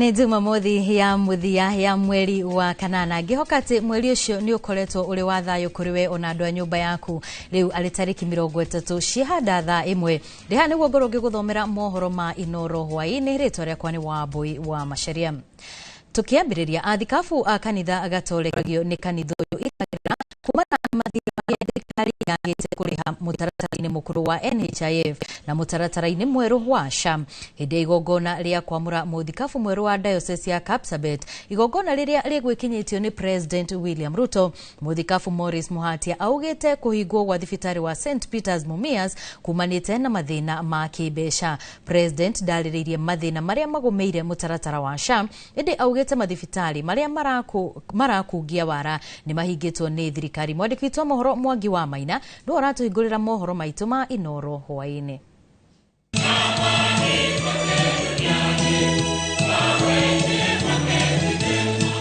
Nĩ Jumamothi ya mũthia ya mweri wa kanana, ngĩhoka atĩ mweri ũcio nĩ ũkoretwo ũrĩ wa thayũ kũrĩ we ona andũ a nyũmba yaku. Rĩu arĩ tarĩki 30 ciahanda thaa 1 ndĩha nĩguo ngorwo ngĩgũthomera mohoro ma Inoro hwaĩ-inĩ. Rĩtwa rĩakwa nĩ Wambui wa Macharia. Tukiambĩrĩria, athikabu a kanitha gatoreki nĩ kanitha ũyũ iragerera kumana na mathirĩ marĩa thirikari yagĩte kũrĩha mũtaratara-inĩ mũkũrũ wa NHIF na mũtaratara-inĩ mwerũ wa SHA. Hĩndĩ ya igongona rĩa kwamũra mũthikabu mwerũ wa diocese ya Kapsabet, igongona rĩrĩa rĩgwĩkinyĩtio nĩ President William Ruto, mũthikabu Morris Muhatia augĩte kũhingwo gwa thibitarĩ wa St Peters Mumias kumanĩte na mathĩna ma kĩmbeca. President ndarĩrĩirie mathĩna marĩa magũmĩire mũtaratara wa SHA, ĩndĩ augĩte mathibitarĩ marĩa marakungia wara nĩ mahingĩtwo nĩ thirikari. Mwandĩki witũ wa mohoro Mwangi wa Maina nĩwe ũratũhingũrĩra mohoro maitũ ma Inoro hwaĩ-inĩ.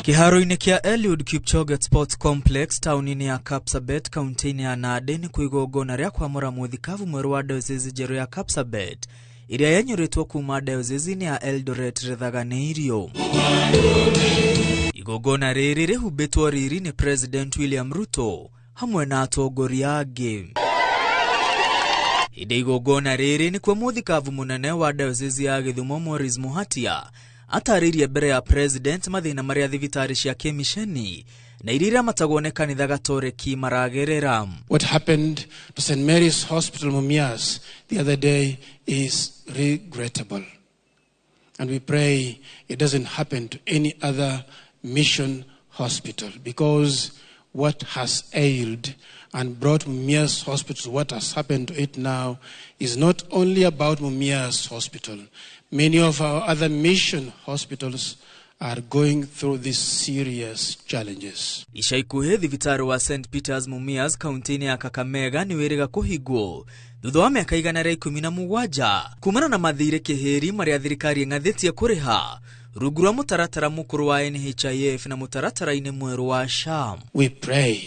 Kĩharo-inĩ kĩa Eliud Kipchoge Sports Complex taũni-inĩ ya Kapsabet kaunti-inĩ ya Nandi nĩ kuo igongona rĩa kwamũra mũthikabu mwerũ wa diocese njerũ ya Kapsabet ĩrĩa yenyũrĩtwo kuma diocese-inĩ ya Eldoret rĩthaganĩirio. Igongona rĩrĩ rĩhumbĩtwo riri nĩ President William Ruto hamwe na atongoria angĩ. Hĩndĩ igongona rĩrĩ nĩkuo mũthikabu mũnene wa diocese ya Gĩthumo Morris Muhatia atarĩirie mbere ya President mathĩna marĩa thibitarĩ cia kĩmiceni na iria iramatagwo nĩ kanitha gatoreki maragerera. What happened to St. Mary's Hospital Mumias the other day is regrettable. And we pray it doesn't happen to any other mission hospital, because what has ailed and brought Mumias Hospital, what has happened to it now, is not only about Mumias Hospital. Many of our other mission hospitals are going through these serious challenges. Ica ikuhĩ thibitarĩ wa St Peters Mumias kaunti-inĩ ya Kakamega nĩ wĩrĩga kũhingwo thutha wa mĩaka 117 kumana na mathirĩ kĩhĩri marĩa thirikari ĩng'athĩtie kũrĩha rungu rwa mũtaratara mũkũrũ wa NHIF na mũtaratara-inĩ mwerũ wa SHA. We pray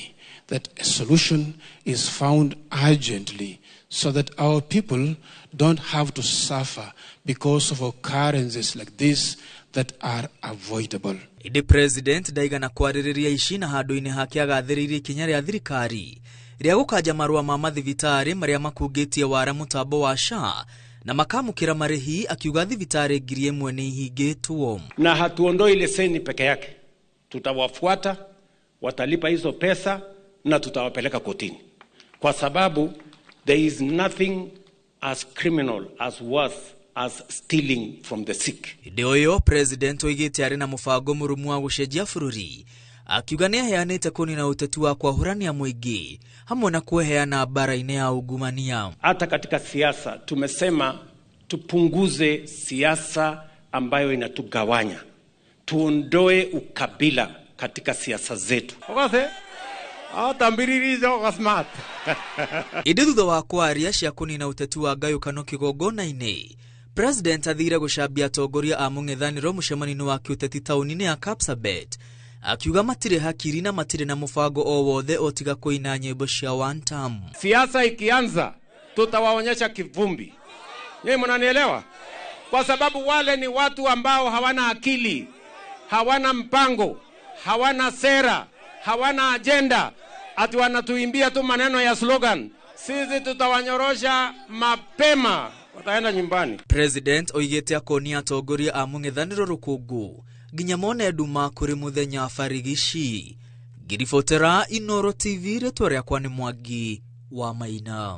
that a solution is found urgently so that our people don't have to suffer because of occurrences like this that are avoidable. Ĩndĩ President ndaigana kwarĩrĩria ici na handũ-inĩ hake agathĩrĩirie ikinya rĩa thirikari rĩa gũkanja marũa ma mathibitarĩ marĩa makungĩtie wara mũtambo wa SHA na makamũkĩra marĩhi, akiuga thibitarĩ 1000 nĩ ihingĩtwo. Na hatuondoi leseni peke yake, tutawafuata, watalipa hizo pesa na tutawapeleka kotini, kwa sababu there is nothing as criminal as worse as stealing from the sick. Hĩndĩ o ĩyo President oigĩte arĩ na mũbango mũrũmu wa gũcenjia bũrũri, akiuga nĩ aheanĩte kũnina ũteti wa kwahũrania mũingĩ hamwe na kweheana mbara-inĩ ya ungumania. Hata katika siasa tumesema tupunguze siasa ambayo inatugawanya, tuondoe ukabila katika siasa zetu. Ĩndĩ thutha wa kwaria cia kũnina ũteti wa ngayũkano kĩgongona-inĩ, President athire gũcambia atongoria a mũng'ethanĩro mũcemanio-inĩ wa kĩũteti taũni-inĩ ya Kapsabet, akiuga matirĩ hakiri na matirĩ na mũbango o wothe o tiga kũina nyĩmbo cia one term. Siasa ikianza tutawaonyesha kivumbi. Nyinyi mnanielewa? Kwa sababu wale ni watu ambao hawana akili, hawana mpango, hawana sera, hawana agenda. Ati wanatuimbia tu maneno ya slogan. Sisi tutawanyorosha mapema, wataenda nyumbani. President oigĩte akonia atongoria a mũng'ethanĩro rũkũngũ nginya mone nduma kũrĩ mũthenya barigici. Ngiribotera Inoro TV, rĩtwa rĩakwa nĩ Mwangi wa Maina.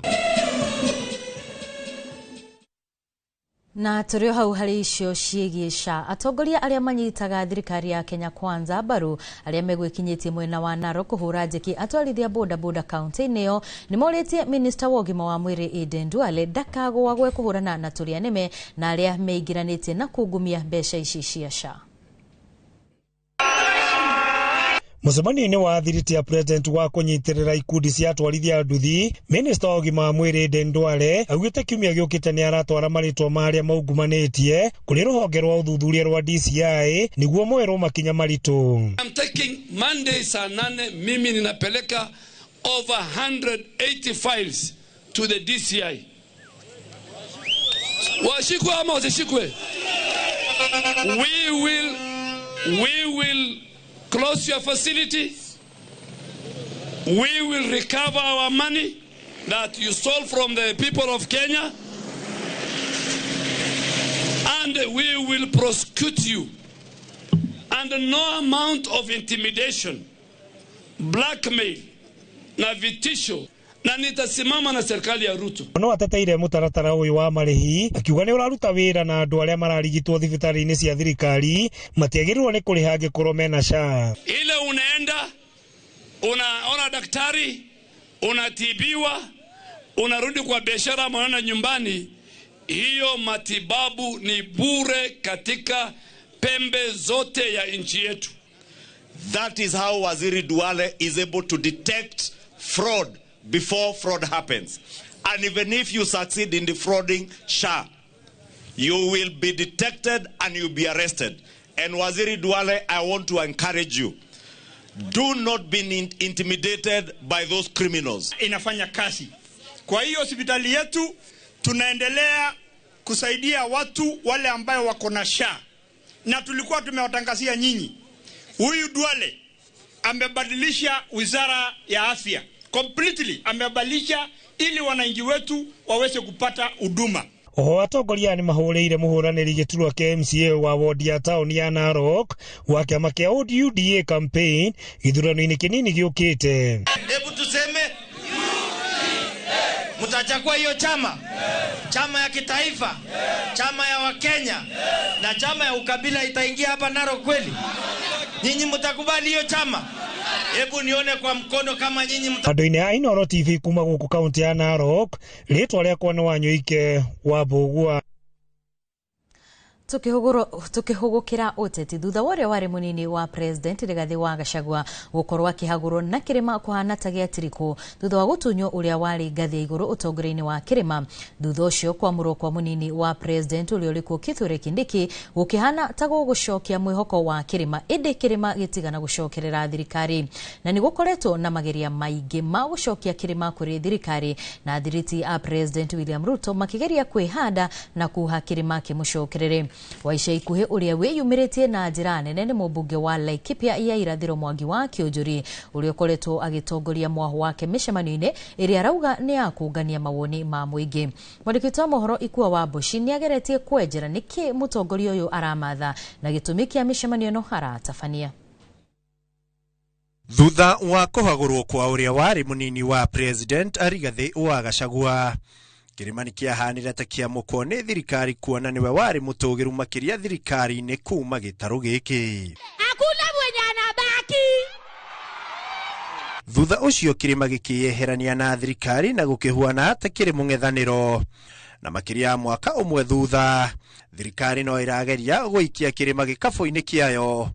Na tũrĩ o hau harĩ icio ciĩgiĩ SHA, atongoria arĩa manyitaga thirikari ya Kenya Kwanza mbaru arĩa megwĩkinyĩtie mwena wa Narok kũhũra njeki atwarithia bodaboda kaunti-inĩ ĩyo nĩ morĩtie minista wa ũgima wa mwĩrĩ Aden Duale ndakagũagwe kũhũrana na tũrĩa nĩme na arĩa meingĩranĩtie na kungumia mbeca ici cia SHA. Mũcemanio-inĩ wa thiriti ya president wa kũnyitĩrĩra ikundi cia atwarithia nduthi, minista wa ũgima wa mwĩrĩ Aden Duale augĩte kiumia gĩũkĩte nĩ aratwara marĩtwa ma arĩa maungumanĩtie kũrĩ rũhonge rwa ũthuthuria rwa DCI nĩguo moerwo makinya maritũ. I'm taking Monday saa 8 mimi ninapeleka over 180 files to the DCI. Washikwe ama wasishikwe? We will close your facility. We will recover our money that you stole from the people of Kenya. And we will prosecute you. And no amount of intimidation, blackmail, na vitisho, na nitasimama na serikali ya Ruto. No ateteire mutaratara uyu wa marihi akiuga ni uraruta wira na andu aria mararigitwo thibitari-ini cia thirikari matiagĩrĩirwo nĩ kũrĩha angĩkorwo mena SHA. Ile unaenda unaona daktari, unatibiwa, unarudi kwa biashara, unaenda nyumbani, hiyo matibabu ni bure katika pembe zote ya nchi yetu. That is how Waziri Duale is able to detect fraud before fraud happens. And even if you succeed in defrauding SHA, you will be detected and you'll be arrested. And Waziri Duale, I want to encourage you. Do not be intimidated by those criminals. Inafanya kazi. Kwa hiyo hospitali yetu tunaendelea kusaidia watu wale ambayo wako na SHA. Na tulikuwa tumewatangazia nyinyi. Huyu Duale amebadilisha wizara ya afya. Completely amebadilisha ili wananchi wetu waweze kupata huduma. Oho atongoria ni mahũrĩire mũhũranĩri gĩturwa kĩa MCA wa wodi ya taũni ya Narok wa kĩama kĩa UDA campaign gĩthurano-inĩ kĩnini gĩũkĩte. Hebu tuseme mtachagua hiyo chama, chama ya kitaifa, chama ya Wakenya na chama ya ukabila itaingia hapa Narok kweli? Nyinyi mtakubali hiyo chama? Hebu nione kwa mkono kama nyinyi Andũ-inĩ a Inooro TV kuma gũkũ kaunti ya Narok, rĩtwa rĩakwa nĩ Wanyũike wa Mbũgua. Tukihugukira uteti thutha wa uria wari munini wa president Rigathi wa Gachagua gukorwo akihagurwo na kirima kuhana ta giatiriko thutha wa gutunywo uria wari ngathi ya iguru utongoria-ini wa kirima. Thutha ucio kwamurwo kwa munini wa president uria urikuo Kithure Kindiki gukihana ta gugucokia mwihoko wa kirima, indi kirima gitigana gucokerera thirikari, na ni gukoretwo na mageria maingi ma gucokia kirima kuri thirikari, na thiriti a president William Ruto makigeria kwihanda na kuha kirima kimucokerere. Wa ica ikuhĩ ũrĩa wĩyumĩrĩtie na njĩra nene nĩ mũmbunge wa Laikipia ya irathĩro Mwangi wa Kĩũnjũri ũrĩa ũkoretwo agĩtongoria mwaho wake mĩcemanio-inĩ ĩrĩa arauga nĩ ya kũngania mawoni ma mũingĩ. Mwandĩki witũ wa mohoro Ikua wa Mboci nĩageretie kwenjera nĩkĩ mũtongoria ũyũ aramatha na gĩtũmi kĩa mĩcemanio ĩno aratabania. Thutha wa kũhagũrwo kwa ũrĩa warĩ mũnini wa president Rigathi wa Gachagua, kĩrĩma nĩ kĩahanire ta kĩamũkwo nĩ thirikari kuona nĩwe warĩ mũtũgĩru makĩria thirikari-inĩ kuma gĩtarũ gĩkĩ. Hakuna mwenye anabaki. Thutha ũcio kĩrĩma gĩkĩyeherania na thirikari na gũkĩhuana ta kĩrĩ mũng'ethanĩro, na makĩria ya mwaka ũmwe thutha thirikari no ĩrageria gũikia kĩrĩma gĩkabũ-inĩ kĩayo,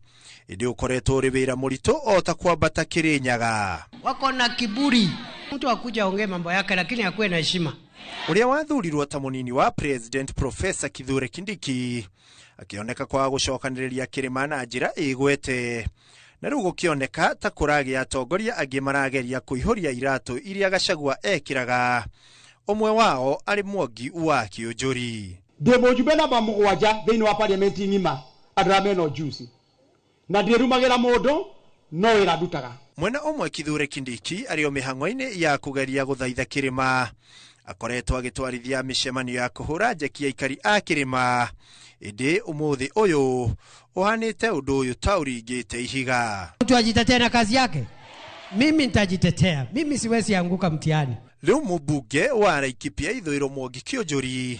ĩndĩ ũkoretwo ũrĩ wĩra mũritũ o ta kwambata Kĩrĩnyaga. Wako na kiburi, mtu akuja ongee mambo yake lakini akuwe na heshima. Ũrĩa wathurirwo ta mũnini wa president Professor Kithure Kindiki akĩoneka kwa gũcokanĩrĩria kĩrĩma na njĩra ĩgwete, na rĩu gũkĩoneka ta kũragĩa atongoria angĩ marageria kũihũria iratũ iria Gachagua ekĩraga, ũmwe wao arĩ Mwangi wa Kĩũnjũri. Ndĩ mũjumbe namba 7 thĩinĩ wa parliament ng'ima andũ arĩa mena ujuzi, na ndĩrumagĩra mũndũ no wĩra ndutaga. Mwena ũmwe Kithure Kindiki arĩ o mĩhang'o-inĩ ya kũgeria gũthaitha kĩrĩma, akoretwo agĩtwarithia mĩcemanio ya kũhũra njeki aikari a kĩrĩma, ĩndĩ ũmũthĩ ũyũ ũhanĩte ũndũ ũyũ ta ũringĩte ihiga. Mtu ajitetee na kazi yake, mimi nitajitetea, mimi siwezi anguka mtihani. Rĩu mũmbunge wa Laikipia ithũĩro Mwangi Kĩũnjũri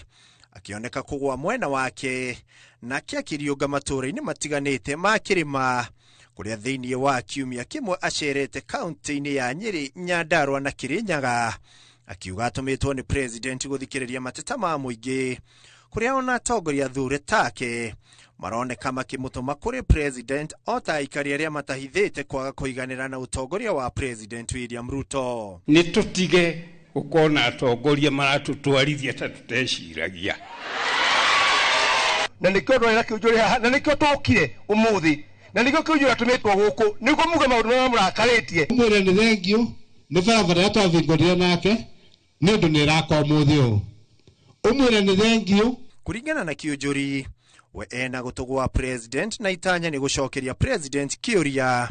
akĩoneka kũgwa mwena wake, nake akĩriũnga matũũra-inĩ matiganĩte ma kĩrĩma, kũrĩa thĩinĩ wa kiumia kĩmwe acerete kaunti-inĩ ya Nyĩrĩ, Nyandarua na Kĩrĩnyaga, akiuga atũmĩtwo nĩ president gũthikĩrĩria mateta ma mũingĩ, kũrĩa ona atongoria thure take maroneka makĩmũtũma kũrĩ president o ta aikari arĩa matahithĩte kwaga kũiganĩra na ũtongoria wa president William Ruto. Nĩ tũtige gũkorwo na atongoria maratũtwarithia ta tũteciragia. Na nĩkĩo ndwarĩ na Kĩũnjũri haha, na nĩkĩo tũkire ũmũthĩ, na nĩkĩo Kĩũnjũri atũmĩtwo gũkũ nĩguo muge maũndũ marĩa mũrakarĩtie. Mwĩre nĩ thengio nĩ barabara ĩrĩa twahingũrire nake nĩ ũndũ nĩ ĩraka ũmũthĩ ũyũ. Ũmwĩre nĩ thengio. Kũringana na Kĩũnjũri, We ena gũtũ gwa president na itanya nĩ gũcokeria president kĩũria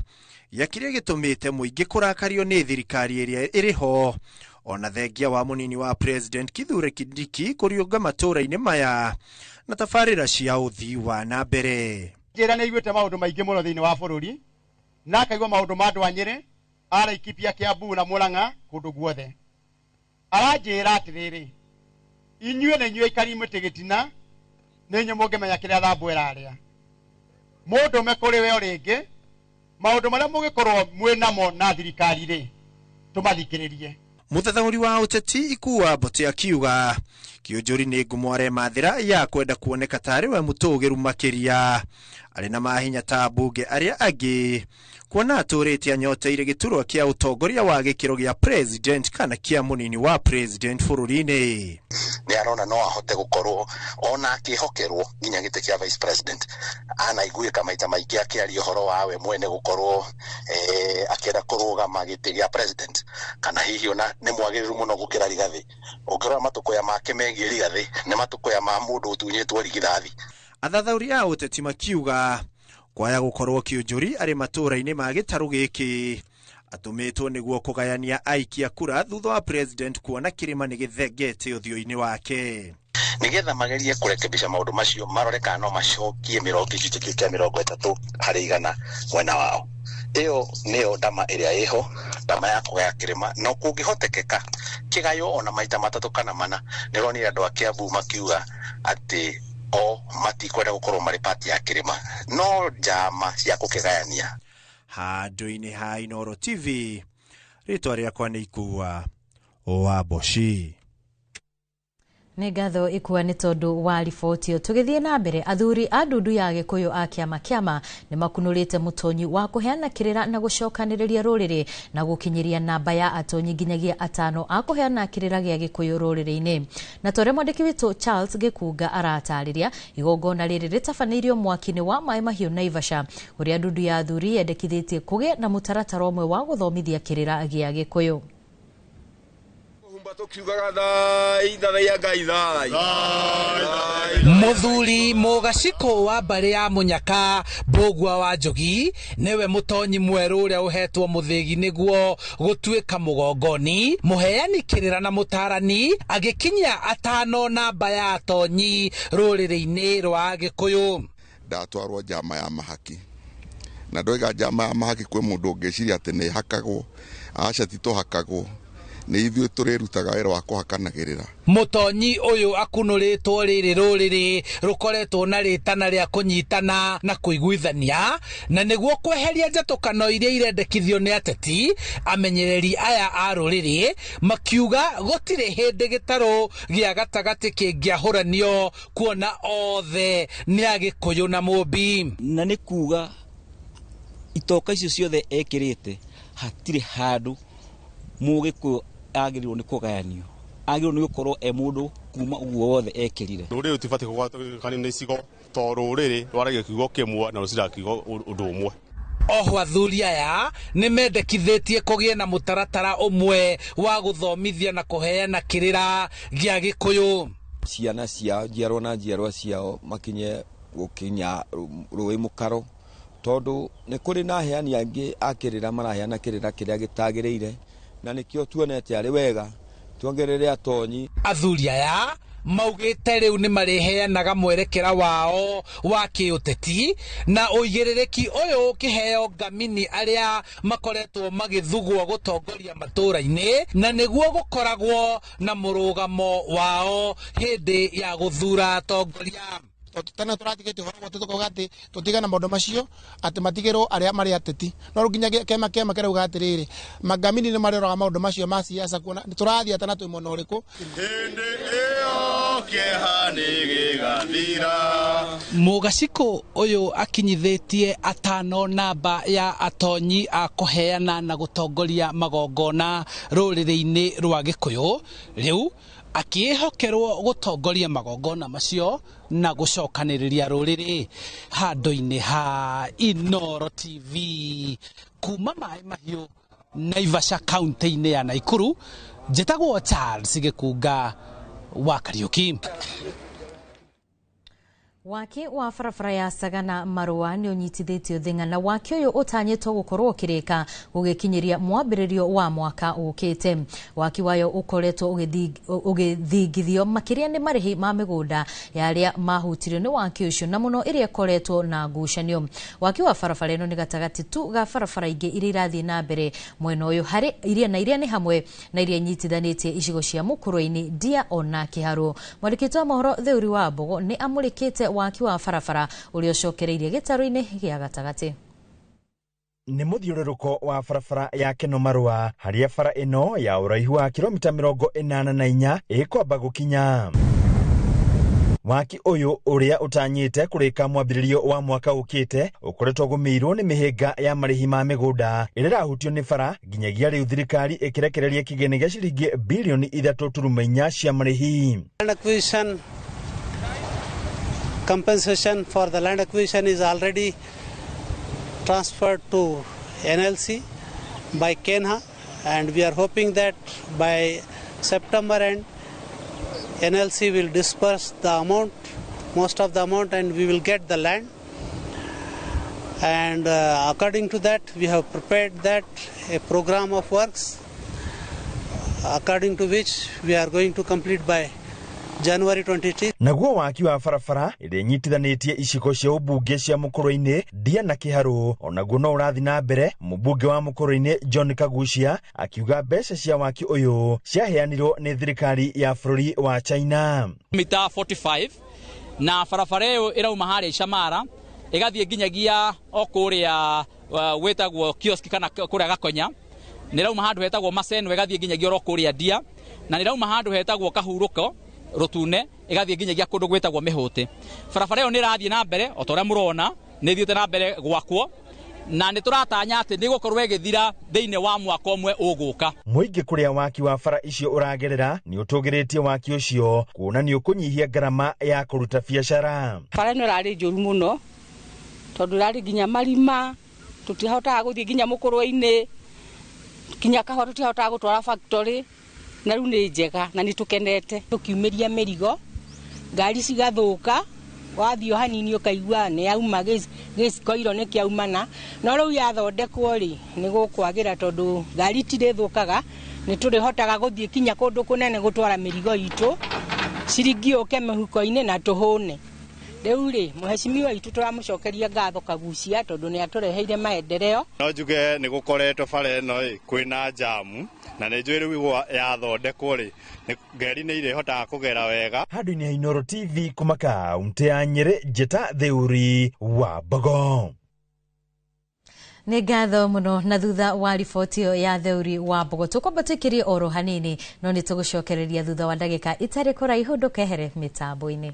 gĩa kĩrĩa gĩtũmĩte mũingĩ kũrakario nĩ thirikari ĩrĩa ĩrĩ ho, ona thengia wa mũnini wa president Kithure Kindiki kũriũnga matũũra-inĩ maya na tabarĩra cia ũthii wa na mbere. Njĩra nĩ aiguĩte maũndũ maingĩ mũno thĩinĩ wa bũrũri, na akaigua maũndũ ma andũ a Nyĩrĩ, a Laikipia, Kiambu na Murang'a, kũndũ guothe. Aranjĩra atĩrĩrĩ, inyuĩ na inyuĩ aikari mĩtĩ gĩtina, nĩ inyuĩ mũngĩmenya kĩrĩa Thambu ĩrarĩa. Mũndũme kũrĩ we o rĩngĩ, maũndũ marĩa mũngĩkorwo mwĩ namo na thirikari rĩ, tũmathikĩrĩrie. Mũthathaũri wa ũteti Ikua Mbote akiuga Kĩũnjũri nĩ ngumo aremathĩra ya kwenda kuoneka tarĩ we mũtũgĩru makĩria, arĩ na mahinya ta mbunge arĩa angĩ, kuona atũrĩte anyoteire gĩturwa kĩa ũtongoria wa gĩkĩro gĩa president kana kĩa mũnini wa president bũrũri-inĩ. Nĩ arona no ahote gũkorwo ona akĩhokerwo nginya gĩtĩ kĩa vice president. Anaiguĩka maita maingĩ akĩaria ũhoro wa we mwene gũkorwo akĩenda kũrũgama gĩtĩ gĩa president, kana hihi ona nĩ mwagĩrĩru mũno gũkĩra Rigathĩ. Ũngĩrora matũkũya make megiĩ Rigathĩ nĩ matũkũya ma mũndũ ũtunyĩtwo rigithathi. Athathaũri a ũteti makiuga kwaya gũkorwo Kĩũnjũri arĩ matũũra-inĩ ma gĩtarũ gĩkĩ atũmĩtwo nĩguo kũgayania aikia kura thutha wa president kuona kĩrĩma nĩ gĩthengete ũthiũ-inĩ wake. Nĩgetha magerie kũrekebisha maũndũ macio, marore kana no macokie mĩrongo gĩcunjĩ kĩu kĩa 30% mwena wao. Ĩyo nĩyo ndama ĩrĩa ĩho, ndama ya kũgaya kĩrĩma, no kũngĩhotekeka kĩgayo ona maita 3 kana 4. Nĩũronire andũ a Kiambu makiuga atĩ o matikwenda gũkorwo marĩ pati ya kĩrĩma, no njama cia gũkĩgayania. Handũ-inĩ ha Inooro TV, rĩtwa rĩakwa nĩ Ikua wa Mboci. Nĩ ngatho Ikua nĩ tondũ wa riboti ĩyo. Tũgĩthiĩ na mbere, athuri a ndundu ya Gĩkũyũ a kĩama kĩama nĩ makunũrĩte mũtonyi wa kũheana kĩrĩra na gũcokanĩrĩria rũrĩrĩ na gũkinyĩria namba ya atonyi nginyagia 5 a kũheana kĩrĩra gĩa Gĩkũyũ rũrĩrĩ-inĩ. Na ta ũrĩa mwandĩki witũ Charles Gĩkunga aratarĩria, igongona rĩrĩ rĩtabanĩirio mwaki-inĩ wa Maĩ Mahiũ Naivasha, ũrĩa ndundu ya athuri yendekithĩtie kũgĩe na mũtaratara ũmwe wa gũthomithia kĩrĩra gĩa Gĩkũyũ. Muthuri Mũgacikũ wa mbarĩ ya Mũnyaka Mbũgua wa Njogi nĩwe mũtonyi mwerũ ũrĩa ũhetwo mũthĩgi nĩguo gũtuĩka mũgongoni, mũheani kĩrĩra na mũtarani, agĩkinyia 5 namba ya atonyi rũrĩrĩ-inĩ rwa Gĩkũyũ. Ndatwarwo njama ya mahaki, na ndoiga njama ya mahaki kwĩ mũndũ ũngĩciria atĩ nĩ hakagwo, aca ti tũhakagwo, nĩ ithuĩ tũrĩrutaga wĩra wa kũhakanagĩrĩra. Mũtonyi ũyũ akunũrĩtwo rĩrĩ rũrĩrĩ rũkoretwo na rĩtana rĩa kũnyitana na kũiguithania, na nĩguo kweheria njatũkano iria irendekithio nĩ ateti. Amenyereri aya a rũrĩrĩ makiuga gũtirĩ hĩndĩ gĩtarũ gĩa gatagatĩ kĩngĩahũranio, kuona othe nĩ Agĩkũyũ na Mũmbi. Na nĩ kuga itoka icio ciothe ekĩrĩte hatirĩ handũ Mũgĩkũyũ agĩrĩirwo nĩ kũgayanio, agĩrĩirwo nĩ gũkorwo e mũndũ kuma ũguo wothe ekĩrire. Rũrĩrĩ rũtibatiĩ kũgwatanio nĩ icigo, to rũrĩrĩ rwaragia kiugo kĩmwe na rũciraga kiugo ũndũ ũmwe. Oho athuri aya nĩ mendekithĩtie kũgĩe na mũtaratara ũmwe wa gũthomithia na kũheana kĩrĩra gĩa Gĩkũyũ. Ciana ciao, njiarwa na njiarwa ciao makinye gũkinya rũĩ mũkaro, tondũ nĩ kũrĩ na aheani angĩ a kĩrĩra maraheana kĩrĩra kĩrĩa gĩtagĩrĩire, na nĩkĩo tuonete arĩ wega tuongerere atonyi. Athuri aya maugĩte rĩu nĩ marĩheanaga mwerekera wao wa kĩũteti, na ũigĩrĩrĩki ũyũ ũkĩheo ngamini arĩa makoretwo magĩthugwo gũtongoria matũũra-inĩ, na nĩguo gũkoragwo na mũrũgamo wao hĩndĩ ya gũthura atongoria. Tene tũratigĩte ũhoro wa tũkauga atĩ tũtigane maũndũ macio, atĩ matigĩrwo arĩa marĩ ateti. No rĩu nginya kĩama kĩama kĩrauga atĩrĩrĩ, mangamini nĩ marĩroraga maũndũ macio ma siasa, kuona tũrathiĩ atĩ na twĩ mwena ũrĩkũ. Hĩndĩ ĩyo kĩeha nĩ gĩgathira. Mũgacikũ ũyũ akinyithĩtie 5 namba ya atonyi a kũheana na gũtongoria magongona rũrĩrĩ-inĩ rwa Gĩkũyũ. Rĩu akĩhokerwo gũtongoria magongona macio na gũcokanĩrĩria rũrĩrĩ. Handũ-inĩ ha Inooro TV kuma Maĩ Mahiũ Naivasha kaunti-inĩ ya Naikuru, njĩtagwo Charles Gĩkunga wa Kariũki. Waki wa barabara ya Sagana Marua nĩ ũnyitithĩtio thing'a na waki ũyũ ũtanyĩtwo gũkorwo ũkĩrĩka gũgĩkinyĩria mwambĩrĩrio wa mwaka ũkĩte. Waki wayo ũkoretwo ũgĩthingithio makĩria nĩ marĩhi ma mĩgũnda ya arĩa mahutirio nĩ waki ũcio na mũno ĩrĩa ĩkoretwo na ngucanio. Waki wa barabara ĩno nĩ gatagatĩ tu ga barabara ingĩ iria irathiĩ na mbere mwena ũyũ harĩ iria na iria nĩ hamwe na iria inyitithanĩtie icigo cia Mũkũrwe-inĩ, Ndia ona Kĩharũ. Mwandĩki wa mohoro Theuri wa Mbogo nĩ amũrĩkĩte waki wa barabara ũrĩa ũcokereirie gĩtarũ-inĩ gĩa gatagatĩ. Nĩ mũthiũrũrũko wa barabara ya Keno Marua harĩa bara ĩno ya ũraihu wa kilomita 84 ĩkwamba gũkinya. Waki ũyũ ũrĩa ũtanyĩte kũrĩka mwambĩrĩrio wa mwaka ũkĩte ũkoretwo gũmĩirwo nĩ mĩhĩnga ya marĩhi ma mĩgũnda ĩrĩa ĩrahutio nĩ bara nginyagia rĩu thirikari ĩkĩrekereria kĩgĩna gĩa ciringi bilioni 3.4 cia marĩhi. Compensation for the land acquisition is already transferred to NLC by Kenha, and we are hoping that by September end NLC will disperse the amount, most of the amount, and we will get the land. And according to that, we have prepared that a program of works according to which we are going to complete by January 23. Naguo waki wa barabara ĩrĩa ĩnyitithanĩtie icigo cia ũmbunge cia Mũkũrwe-inĩ, Ndia na Kĩharũ onaguo no ũrathiĩ na mbere. Mũmbunge wa Mũkũrwe-inĩ John Kagucia akiuga mbeca cia waki ũyũ ciaheanirwo nĩ thirikari ya bũrũri wa China. Mita 45 na barabara ĩyo ĩrauma harĩa Icamara ĩgathiĩ nginyagia o kũrĩa wĩtagwo kiosk kana kũrĩa Gakonya, nĩ ĩrauma handũ hetagwo Maseno ĩgathiĩ nginyagia oro kũrĩa Ndia, na nĩ ĩrauma handũ hetagwo Kahurũko Rũtune ĩgathiĩ nginyagia kũndũ gwĩtagwo Mĩhũtĩ. Barabara ĩyo nĩ ĩrathiĩ na mbere o ta ũrĩa mũrona, nĩ ĩthiĩte na mbere gwakwo na nĩ tũratanya atĩ nĩ ĩgũkorwo ĩgĩthira thĩinĩ wa mwaka ũmwe ũgũka. Mũingĩ kũrĩa waki wa bara icio ũragerera nĩ ũtũgĩrĩtie waki ũcio kuona nĩ ũkũnyihia ngarama ya kũruta biacara. Bara ĩno ĩrarĩ njũru mũno tondũ ĩrarĩ nginya marima, tũtihotaga gũthiĩ nginya Mũkũrwe-inĩ, nginya kahũa tũtihotaga gũtwara factory, na rĩu nĩ njega na nĩ tũkenete. Tũkiumĩria mĩrigo, ngari cigathũka, wathiĩ o hanini ũkaigua nĩ yauma gĩcikoiro nĩ kĩaumana, no rĩu yathondekwo rĩ nĩ gũkwagĩra tondũ ngari itirĩthũkaga, nĩ tũrĩhotaga gũthiĩ kinya kũndũ kũnene gũtwara mĩrigo itũ, ciringi yũke mĩhuko-inĩ na tũhũne. Rĩu rĩ mũhecimiwa witũ tũramũcokeria ngatho Kagucia tondũ nĩ atũreheire maendeleo. No njuge nĩ gũkoretwo bara ĩno ĩ kwĩna jamu na nĩ njũĩ rĩu yathondekwo rĩ ngari nĩ irĩhotaga kũgera wega. Handũ-inĩ ha Inooro TV kuma kaunti ya Nyĩrĩ, Njĩta Theuri wa Mbogo. Nĩ ngatho mũno. Na thutha wa riboti ĩyo ya Theuri wa Mbogo tũkwamba tũikĩrie oro hanini, no nĩ tũgũcokereria thutha wa ndagĩka itarĩ kũraihu. Ndũkehere mĩtambo-inĩ.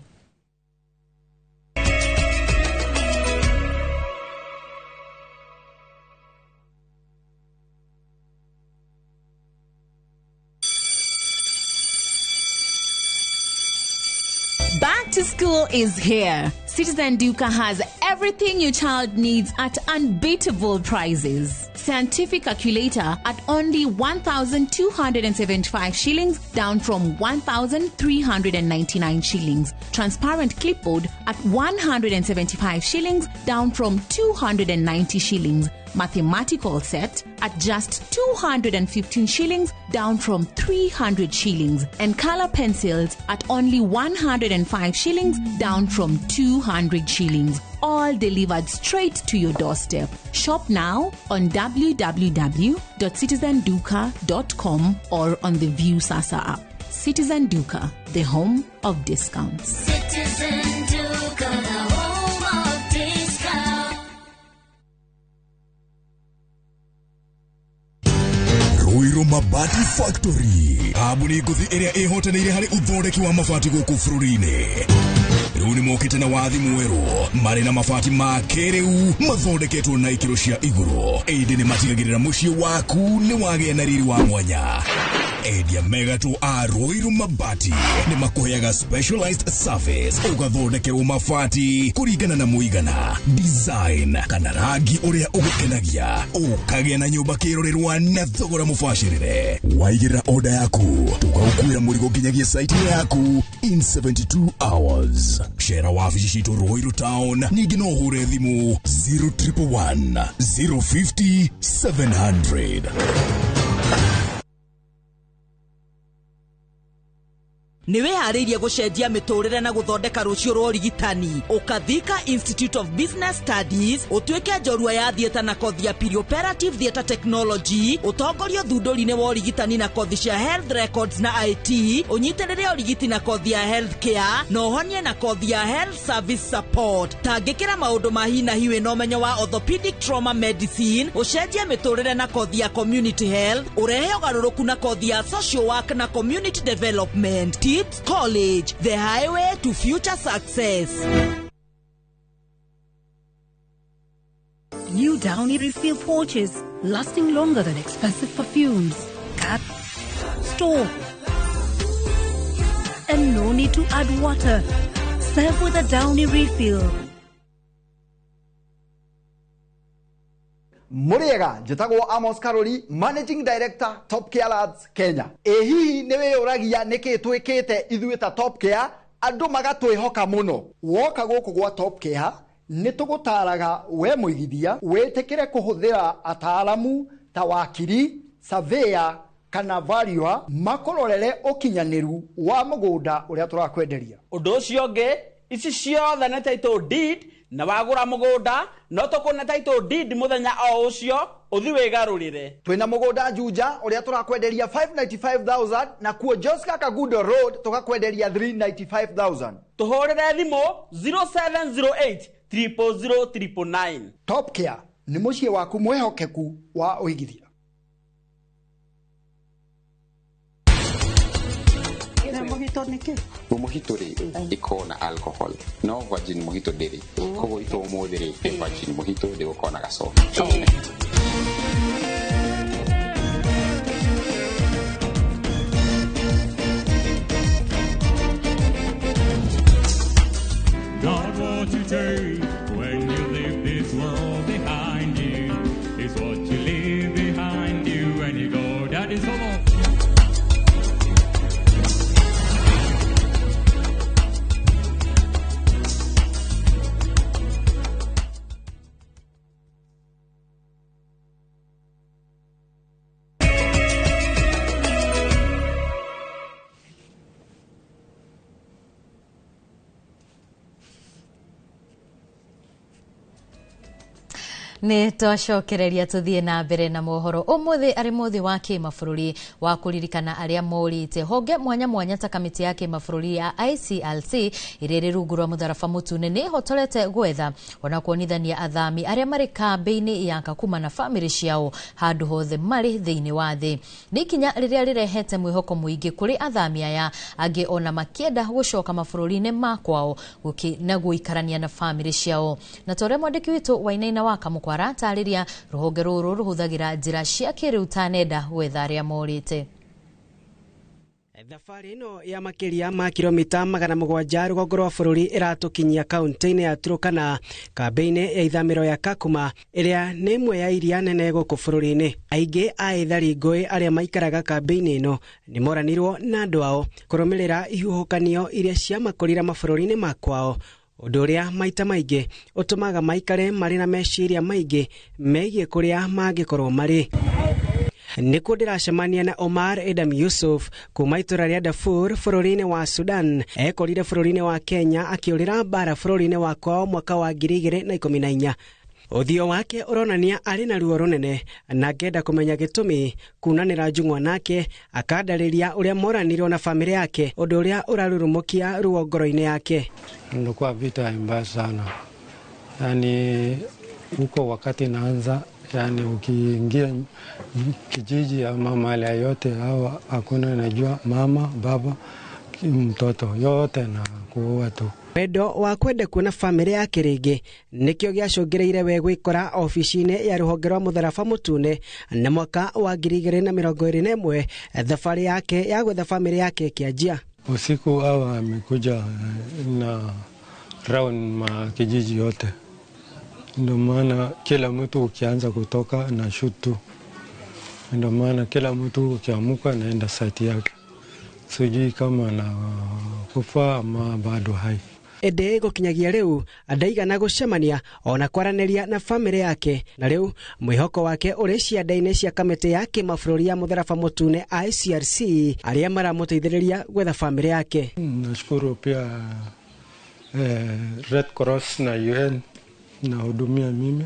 Back to school is here. Citizen Duka has everything your child needs at unbeatable prices. Scientific calculator at only 1,275 shillings, down from 1,399 shillings. Transparent clipboard at 175 shillings, down from 290 shillings. Mathematical set at just 215 shillings, down from 300 shillings. And color pencils at only 105 shillings, down from 200 shillings. All delivered straight to your doorstep. Shop now on www.citizenduka.com or on the View Sasa app. Citizen Duka, the home of discounts. Citizen Duka, the home of discounts. Ruiru Mabati Factory, kambuni ngũthi ĩrĩa ĩhotanĩire harĩ ũthondeki wa mabati gũkũ bũrũri-inĩ. Rĩu nĩ mokĩte na wathi mwerũ, marĩ na mabati ma kĩrĩu mathondeketwo na ikĩro cia igũrũ, ĩndĩ nĩ matigagĩrĩra mũciĩ waku nĩ wagĩa na riri wa mwanya. Endia megatũ a Ruiru Mabati nĩ makũheaga specialized service, ũgathondekerwo mabati kũringana na mũigana, design kana rangi ũrĩa ũgũkenagia, ũkagĩa na nyũmba kĩrorerwa na thogora mũbacĩrĩre. Waigĩrĩra oda yaku tũgaũkuĩra mũrigo nginyagia site yaku in 72 hours. Cera wabici citũ Ruiru Town, ningĩ no ũhũre thimũ 0111 050 700. Nĩ wĩharĩirie gũcenjia mĩtũrĩre na gũthondeka rũciũ rwa ũrigitani? Ũkathika Institute of Business Studies, ũtuĩke njorua ya theatre na kothi ya perioperative theatre technology, ũtongorie ũthundũri-inĩ wa ũrigitani na kothi cia health records na IT, ũnyitĩrĩre ũrigiti na kothi ya health care, na ũhonie na kothi ya health service support. Tangĩkĩra maũndũ ma hi na hi wĩna ũmenyo wa orthopedic trauma medicine, ũcenjie mĩtũrĩre na kothi ya community health, ũrehe ũgarũrũku na kothi ya social work na community development. Tips College, the highway to future success. New Downy refill pouches, lasting longer than expensive perfumes. Cut, store, and no need to add water. Serve with a Downy refill. Muriega njĩtagwo Amos Karori, Managing Director, Top Care Lads Kenya. Ĩ hihi nĩ wĩyũragia nĩkĩ twĩkĩte ithuĩ ta Top Care andũ magatwĩhoka mũno? Woka gũkũ gwa Top Care nĩ tũgũtaraga we mũigithia wĩtĩkĩre kũhũthĩra ataaramu ta wakiri, surveyor kana valuer makũrorere ũkinyanĩru wa mũgũnda ũrĩa tũrakwenderia. Ũndũ ũcio ũngĩ, ici ciothe nĩ title deed, na wagũra mũgũnda no tũkũne title deed mũthenya o ũcio ũthi wĩgarũrĩre. Twĩna mũgũnda Juja ũrĩa tũrakwenderia 595,000, na kuo Joska Kagundo Road tũgakwenderia 395,000. Tũhũrĩre thimũ 0708 000 999. Top Care nĩ mũciĩ waku mwĩhokeku wa ũigithia. Mojito nĩ kĩ? Mojito rĩ ĩkoragwo na alcohol, no virgin mojito ndĩrĩ. Koguo itũ ũmũthĩ rĩ nĩ virgin mojito, ndĩgũkorwo na gacoki. Not what you take when you leave this world behind you is what you leave behind you when you go. That is all. Nĩ twacokereria tũthiĩ na mbere na mohoro. Ũmũthĩ arĩ mũthĩ wa kĩmabũrũri wa kũririkana arĩa morĩte. Honge mwanya mwanya ta kamĩtĩ ya kĩmabũrũri ya ICRC ĩrĩa ĩrĩ rungu rwa mũtharaba mũtune nĩ ĩhotorete gwetha ona kuonithania athami arĩa marĩ kambĩ-inĩ ya Kakuma na bamĩrĩ ciao handũ hothe marĩ thĩinĩ wa thĩ. Nĩ ikinya rĩrĩa rĩrehete mwĩhoko mũingĩ kũrĩ athami aya angĩ ona makĩenda gũcoka mabũrũri-inĩ ma kwao na gũikarania na bamĩrĩ ciao. Na ta ũrĩa mwandĩki witũ Wainaina wa Kamũkwa aratarĩria, rũhonge rũrũ rũhũthagĩra njĩra cia kĩrĩu ta nenda gwetha arĩa morĩte. Thabarĩ ĩno ya makĩria ma kilomita 700 rũgongo rwa bũrũri ĩratũkinyia kaunti-inĩ ya Turkana, kambĩ-inĩ ya ithamĩro ya Kakuma ĩrĩa nĩ ĩmwe ya iria nene gũkũ bũrũri-inĩ. Aingĩ a ethari ngũĩ arĩa maikaraga kambĩ-inĩ ĩno nĩ moranirwo na andũ ao kũrũmĩrĩra ihuhũkanio iria ciamakorire mabũrũri-inĩ ma kwao, ũndũ ũrĩa maita maingĩ ũtũmaga maikare marĩ na meciria maingĩ megiĩ kũrĩa mangĩkorwo marĩ. Nĩkuo ndĩracemania na Omar Edam Yusuf kuma itũra rĩa Darfur bũrũri-inĩ wa Sudan. Ekorire bũrũri-inĩ wa Kenya akĩũrĩra mbara bũrũri-inĩ wa kwao mwaka wa 2014. Ũthiũ wake ũronania arĩ na ruo rũnene na ngenda kũmenya gĩtũmi. Kunanĩra njung'wa nake akandarĩria ũrĩa moranirwo na bamĩrĩ yake, ũndũ ũrĩa ũrarurumũkia ruo ngoro-inĩ yake. Nilikuwa vita mbaya sana, yani huko wakati naanza, yani ukiingia kijiji ama mahali yote hawa hakuna najua mama baba mtoto yote na kuua tu. Wendo wa kwenda kuona famĩlĩ yake rĩngĩ nĩkĩo gĩacũngĩrĩire we gwĩkora obici-inĩ ya rũhonge rwa mũtharaba mũtune, na mwaka wa 2021 thabarĩ yake ya gwetha famĩlĩ yake ĩkĩanjia. Usiku hawa amekuja na round ma kijiji yote, ndio maana kila mtu ukianza kutoka na shutu, ndio maana kila mtu ukiamuka naenda site yake, sijui kama na kufa ama bado hai. Ĩndĩ gũkinyagia rĩu ndaigana gũcemania ona kwaranĩria na famĩlĩ yake, na rĩu mwĩhoko wake ũrĩ cianda-inĩ cia kamĩtĩ ya kĩmabũrũri ya mũtharaba mũtune ICRC arĩa maramũteithĩrĩria gwetha famĩlĩ yake. Nashukuru pia Red Cross na UN nahudumia mimi,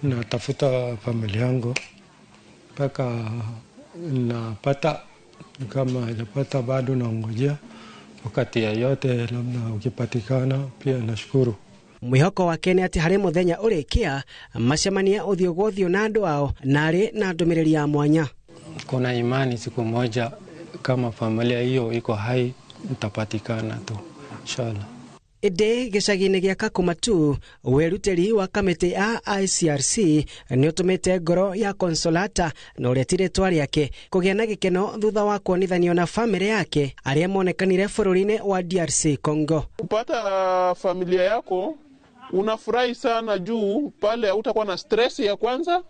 natafuta familia yangu mpaka napata, kama hajapata bado naongojea wakati yeyote labda ukipatikana pia nashukuru. Mwĩhoko wake nĩ atĩ harĩ mũthenya ũrĩkia macemania ũthiũ kwa ũthiũ na andũ ao na arĩ na ndũmĩrĩri ya mwanya. Kuna imani siku moja kama familia hiyo iko hai itapatikana tu inshallah. Ĩndĩ gĩcagi-inĩ gĩa Kakuma tu wĩrutĩri wa kamĩtĩ ya ICRC nĩ ũtũmĩte ngoro ya Consolata na ũrĩa ti rĩtwa rĩake kũgĩa na gĩkeno thutha wa kuonithanio na famĩlĩ yake arĩa monekanire bũrũri-inĩ wa DRC Congo. Kupata familia yako unafurahi sana juu pale hautakuwa na stress ya kwanza,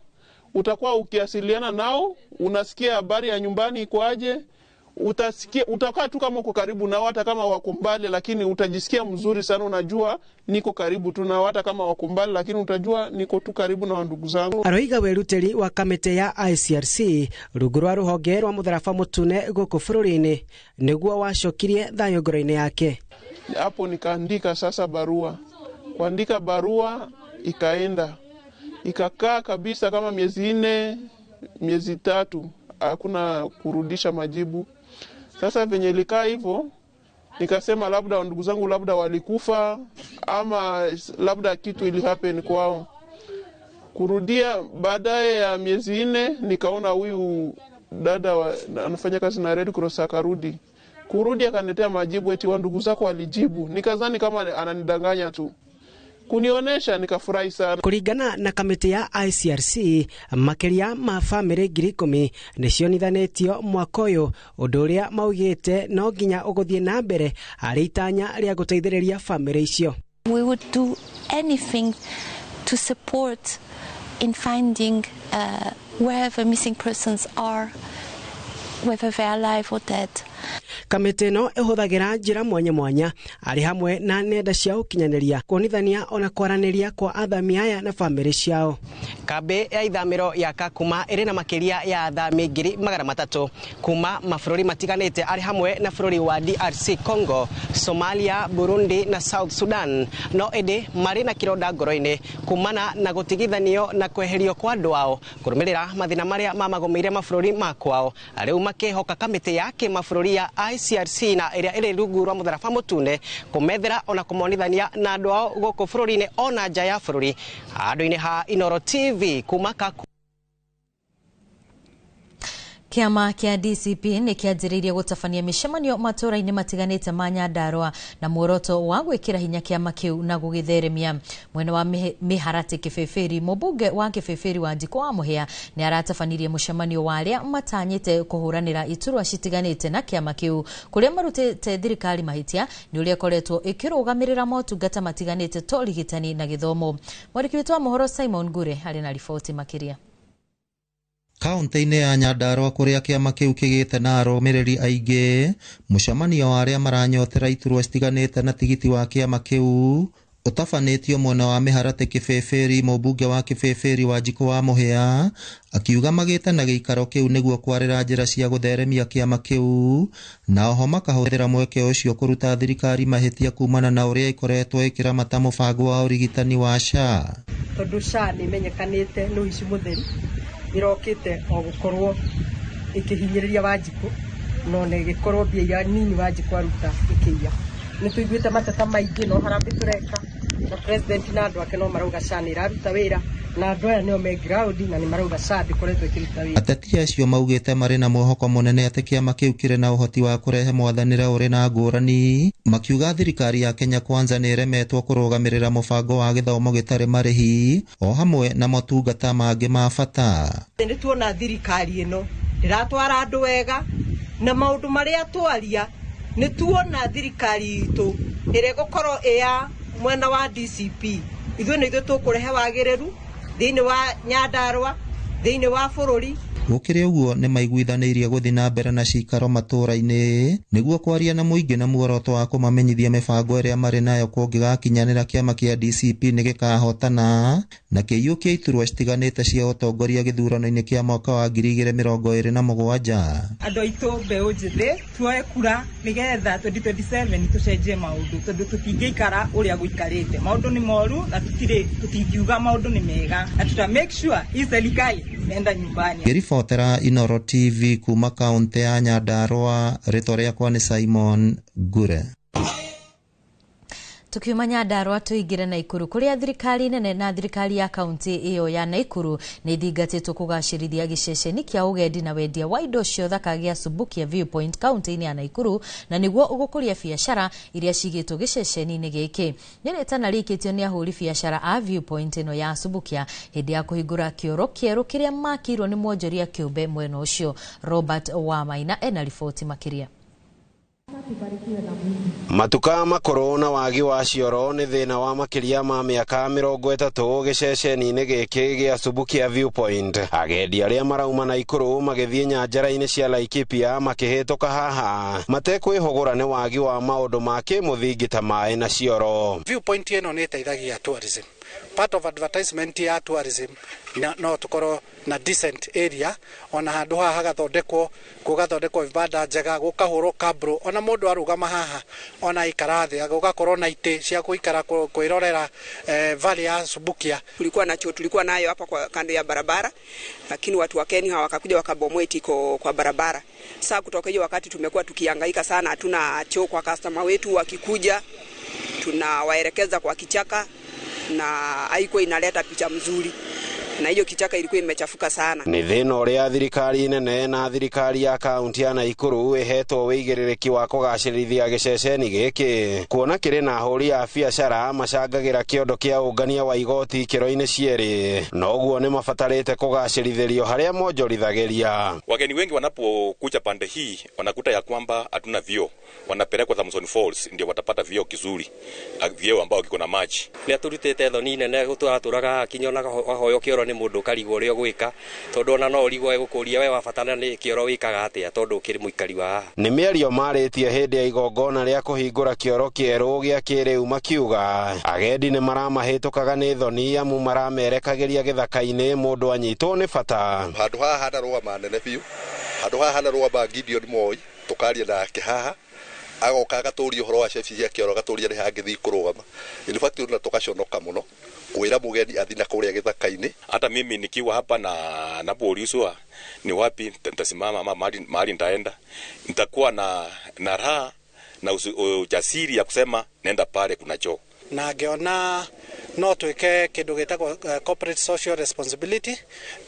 utakuwa ukiasiliana nao, unasikia habari ya nyumbani iko aje, utasikia, utakaa tu kama uko karibu nao hata kama wako mbali, lakini utajisikia mzuri sana, unajua niko karibu tu nao hata kama wako mbali, lakini utajua niko tu karibu na ndugu zangu. Aroiga wĩrutĩri wa kamĩtĩ ya ICRC rungu rwa rũhonge rwa mũtharaba mũtune gũkũ bũrũri-inĩ nĩguo wacokirie thayũ ngoro-inĩ yake. Hapo nikaandika sasa barua, kuandika barua ikaenda ikakaa kabisa kama miezi 4 miezi 3, hakuna kurudisha majibu. Sasa venye ilikaa hivyo nikasema labda ndugu zangu labda walikufa ama labda kitu ili happen kwao. Kurudia baadaye ya miezi 4 nikaona huyu dada anafanya kazi na Red Cross akarudi. Kurudi akaniletea majibu eti wa ndugu zako walijibu. Nikazani kama ananidanganya tu. Kunionesha nikafurahi sana. Kuringana na kamĩtĩ ya ICRC makĩria ma famĩlĩ 10,000 nĩcionithanĩtio mwaka ũyũ, ũndũ ũrĩa maugĩte no nginya ũgũthiĩ na mbere harĩ itanya rĩa gũteithĩrĩria famĩlĩ icio. We would do anything to support in finding wherever missing persons are, whether they are alive or dead. Kamĩtĩ ĩno ĩhũthagĩra njĩra mwanya mwanya arĩ hamwe na nenda cia ũkinyanĩria kuonithania ona kwaranĩria kwa athami aya na famĩlĩ ciao. Kambĩ ya ithamĩro ya Kakuma ĩrĩ na makĩria ya athami 300,000 kuma mabũrũri matiganĩte arĩ hamwe na bũrũri wa DRC Congo, Somalia, Burundi na South Sudan, no ĩndĩ marĩ na kĩronda ngoro-inĩ kumana na gũtigithanio na kweherio kwa andũ ao kũrũmĩrĩra mathĩna marĩa mamagũmĩire mabũrũri ma kwao. Rĩu makĩhoka kamĩtĩ ya kĩmabũrũri ya ICRC na ĩrĩa ĩrĩ rungu rwa mũtharaba mũtune kũmethera ona kũmonithania na andũ ao gũkũ bũrũri-inĩ ona nja ya bũrũri. Handũ-inĩ ha Inooro TV kuma Kakuma. Kĩama kĩa DCP nĩ kĩanjĩrĩirie gũtabania mĩcemanio matũũra-inĩ matiganĩte ma Nyandarua na muoroto wa gwĩkĩra hinya kĩama kĩu na gũgĩtheremia. Mwena wa Mĩharatĩ Kĩbĩbĩri, mũmbunge wa Kĩbĩbĩri Wanjikũ wa Mũhĩa nĩ aratabanirie mũcemanio wa arĩa matanyĩte kũhũranĩra iturwa citiganĩte na kĩama kĩu kũrĩa marutĩte thirikari mahĩtia nĩ ũrĩa ĩkoretwo ĩkĩrũgamĩrĩra motungata matiganĩte ta ũrigitani na gĩthomo. Mwandĩki witũ wa mohoro Simon Ngure arĩ na riboti makĩria. Kaunti-inĩ ya Nyandarua kũrĩa kĩama kĩu kĩgĩte na arũmĩrĩri aingĩ, mũcemanio wa arĩa maranyotera iturwa citiganĩte na tigiti wa kĩama kĩu ũtabanĩtio mwena wa Mĩharatĩ Kĩbĩbĩri. Mũmbunge wa Kĩbĩbĩri Wanjikũ wa Mũhĩa akiuga magĩte na gĩikaro kĩu nĩguo kwarĩra njĩra cia gũtheremia kĩama kĩu, na oho makahũthĩra mweke ũcio kũruta thirikari mahĩtia kumana na ũrĩa ĩkoretwo ĩkĩramata mũbango wa ũrigitani wa SHA. Tondũ SHA nĩ ĩmenyekanĩte nĩ ũici mũtheru, ĩrokĩte o gũkorwo ĩkĩhinyĩrĩria Wanjikũ no na ĩgĩkorwo mbia iria nini Wanjikũ aruta ĩkĩiya. Nĩ tũiguĩte mateta maingĩ no harambĩ tũreka na president na andũ ake no marauga SHA nĩ ĩraruta wĩra Na andũ aya nĩo me ground na nĩ marauga SHA ndĩkoretwo ĩkĩruta wĩra. Ateti acio maugĩte marĩ na mwĩhoko mũnene atĩ kĩama kĩu kĩrĩ na ũhoti wa kũrehe mwathanĩre ũrĩ na ngũrani, makiuga thirikari ya Kenya Kwanza nĩ ĩremetwo kũrũgamĩrĩra mũbango wa gĩthomo gĩtarĩ marĩhi o hamwe na motungata mangĩ ma bata. Nĩ tuona thirikari ĩno ndĩratwara andũ wega na maũndũ marĩa twaria, nĩ tuona thirikari itũ ĩrĩa ĩgũkorwo ĩ ya mwena wa DCP, ithuĩ nĩ ithuĩ tũkũrehe wagĩrĩru thĩinĩ wa Nyandarua, thĩinĩ wa bũrũri. Gũkĩrĩ ũguo nĩ maiguithanĩirie gũthiĩ na mbere na cikaro matũũra-inĩ nĩguo kwaria na mũingĩ na muoroto wa kũmamenyithia mĩbango ĩrĩa marĩ nayo kũngĩgakinyanĩra kĩama kĩa DCP nĩ gĩkahotana na kĩiyũkia iturwa citiganĩte cia ũtongoria gĩthurano-inĩ kĩa mwaka wa 2027. Andũ aitũ mbeũ njĩthĩ tuoe kura nĩgetha 2027 tũcenjie maũndũ, tondũ tũtingĩikara ũrĩa gũikarĩte. Maũndũ nĩ moru na tũtingiuga maũndũ nĩ mega, na tuta make sure hii serikali inaenda nyumbani. Ngĩribotera Inooro TV kuma kaũntĩ ya Nyandarua, rĩtwa rĩakwa nĩ Simon Ngure. Tukiuma Nyandarua tuingire Naikuru kuria thirikari nene na thirikari ya kaunti iyo ya Naikuru ni ithingatĩtwo kũgacĩrithia gĩceceni kĩa ũgendi na wendia wa indo cia ũthaka gĩa Subukia Viewpoint kaunti-inĩ ya Naikuru, na nĩguo ũgũkũria biacara iria cigĩtwo gĩceceni-inĩ gĩkĩ. Nĩ rĩtana rĩikĩtio nĩ ahũri biacara a Viewpoint ĩno ya Subukia hĩndĩ ya kũhingũra kĩoro kĩerũ kĩrĩa makĩirwo nĩ mwonjoria kĩũmbe mwena ũcio. Robert Wamaina ena riboti makĩria. Matuka makũrũ na wagi wa cioro nĩ thĩna wa makĩria ma mĩaka 30 gĩceceni-inĩ gĩkĩ gĩa Subukia Viewpoint. Agendi arĩa marauma Naikuru magĩthiĩ nyanjara-inĩ cia Laikipia makĩhĩtũka haha matekwĩhũgũra nĩ wagi wa maũndũ ma kĩmũthingi ta maĩ na cioro. Viewpoint ĩno nĩ ĩteithagia tourism. Part of advertisement ya tourism no tukorwo na decent area, ona handu haha hagathondekwo, gũgathondekwo vibanda njega, gũkahũrwo kabro, ona mũndũ arũgama haha ona ikara thĩ, gũgakorwo na itĩ cia gũikara kwĩrorera valley ya Subukia. Kulikuwa na choo tulikuwa nayo hapa kwa kando ya barabara, lakini watu wa Kenya wakakuja wakabomoa iko kwa barabara. Sasa kutoka hiyo wakati tumekuwa tukihangaika sana, hatuna choo kwa customer wetu, wakikuja tunawaelekeza kwa kichaka na haikuwa inaleta picha mzuri, na hiyo kichaka ilikuwa imechafuka sana. Nĩ thĩna ũrĩa thirikari nene na thirikari ya kaunti ya Naikuru ĩhetwo wĩigĩrĩrĩki wa kũgacĩrithia gĩceceni gĩkĩ, kuona kĩrĩ na ahũri a biacara macangagĩra kĩondo kĩa ũngania wa igoti ikĩro-inĩ cierĩ, noguo nĩ mabatarĩte kũgacĩrithĩrio harĩa monjorithagĩria. Wageni wengi wanapokuja pande hii wanakuta ya kwamba hatuna vyoo, wanapelekwa Thomson Falls ndio watapata vyoo kizuri, vyoo ambao kiko na maji. Nĩ atũrutĩte thoni nene gũtũratũraga kinya ona wahoyo kĩoro nĩ mũndũ ũkarigwo ũrĩa ũgwĩka, tondũ ona no ũrigwo egũkũria we wabatara nĩ kĩoro wĩkaga atĩa, tondũ ũkĩrĩ mũikari wa haha. Nĩ mĩario marĩtie hĩndĩ ya igongona rĩa kũhingũra kĩoro kĩerũ gĩa kĩrĩu makiuga agendi nĩ maramahĩtũkaga nĩ thoni amu maramerekagĩria gĩthaka-inĩ mũndũ anyitwo nĩ bata. Handũ haha hanarũgama nene biũ, handũ haha hanarũgama Gideon Moi, tũkaria nake haha agoka agatũria ũhoro wa cebi cia kĩoro, agatũria nĩ hangĩthiĩ kũrũgama. In fact ona tũgaconoka mũno kwĩra mũgeni athi na kũrĩa gĩthaka-inĩ. Hata mimi nikiwa hapa na napoulizwa ni wapi nitasimama ama mahali nitaenda, nitakuwa na raha na ujasiri ya kusema nenda pale kuna choo. Na ngĩona no twĩke kĩndũ gĩtagwo corporate social responsibility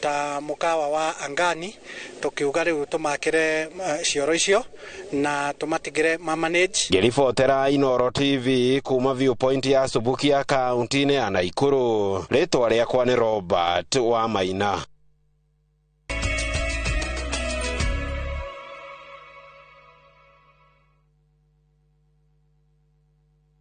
ta mũkawa wa Angani, tũkiuga rĩu tũmakĩre cioro icio na tũmatigĩre ma manage. Ngĩribotera Inooro TV kuma Viewpoint ya Subukia kaunti-inĩ ya Naikuru, rĩtwa rĩakwa nĩ Robert Wamaina.